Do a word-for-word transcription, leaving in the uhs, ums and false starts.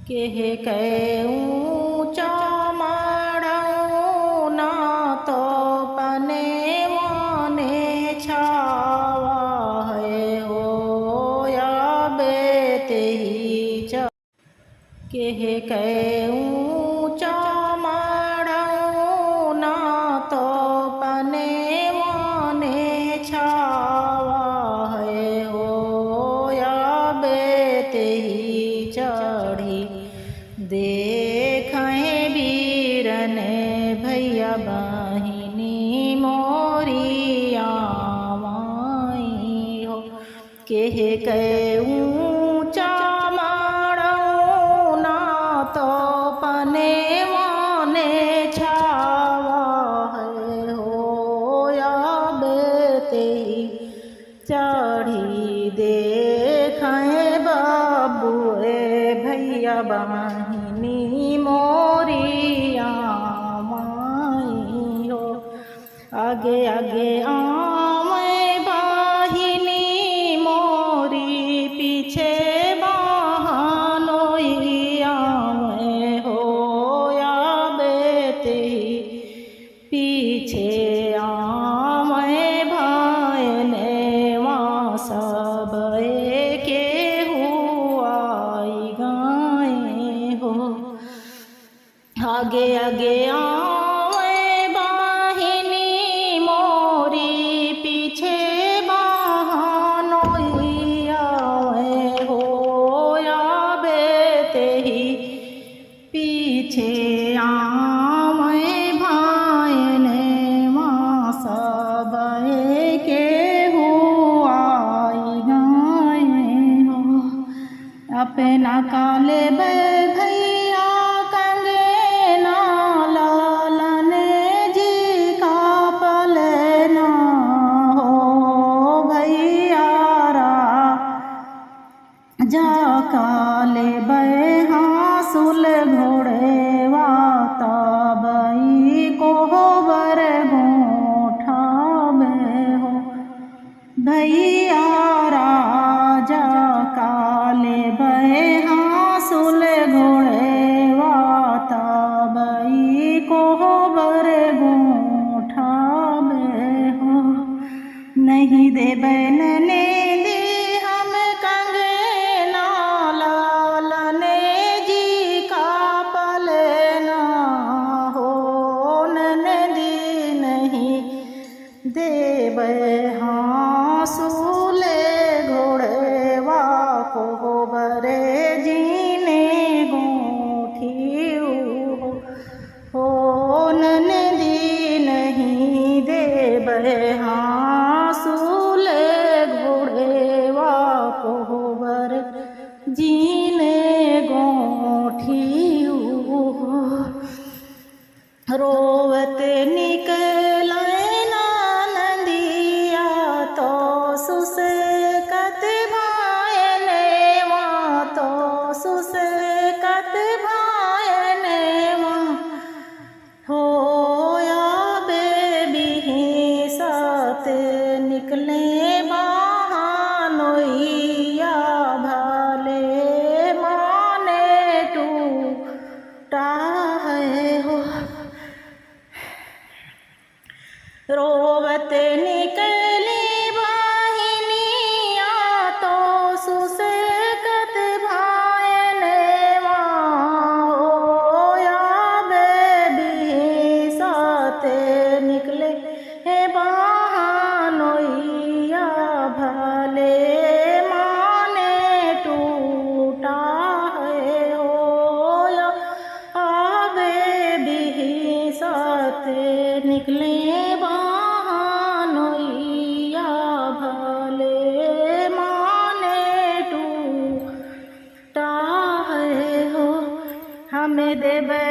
केह के ऊँचा मड़ौना तो पने वने छावा है हो, या बेते ही च-, केह के ऊँचा मड़ौना तो पने वने छावा है हो, या बेते ही चढ़ी। देखै बीरन भैया बहिनी मोरी आवाई हो, केह के ऊँचा मड़ौना तो पने वने छावा है हो, या बेते ही चढ़ी। देखै बाबुए भैया बहिनी मोरी आवाई हो, आगे आगे आवै बहिनी मोरी, पीछे बहनोई आवै हो, या बेते ही पीछे आवै भाई ने वा सब केहू आई गए हो। आगे आगे आवै बहिनी मोरी, पीछे बहनोई आवै हो, या बेते ही पीछे आवै भाई ने वा सब केहू आई गए हो। अपना काले बे भैया कंगना, लालन जी का पलना हो भैया रा जा काले बे हाँसुल घोड़ेवा, तबई कोहबर गोठाबे हो। भैया राजा काले बे हाँसुल घोड़ेवा, तबई कोहबर गोठाबे हो। नहीं देबै ननेदी हम कंगना, लालन जी का पलना हो ननेदी, नहीं देबै हाँसुल घोड़ेवा, कोहबर जीने गोठी हो। हो ननदी नहीं देबै हाँसुल घोड़ेवा, कोहबर जीने गोठी हो। रोवत निकलै ननदिया तो सुसकत भायनवा, तो सुसकत भायनवा। होया बेबिही सात निकले बहनोइया, भले माने टूटा है हो। रोवत निकली बहिनिया तो सुसकत भायनवा, होया बेबिही सात निकले बहनोइया, भले माने टूटा है होया। आबे बिही सात निकले बहनोइया, भले माने टूटा है हो। हमें देबे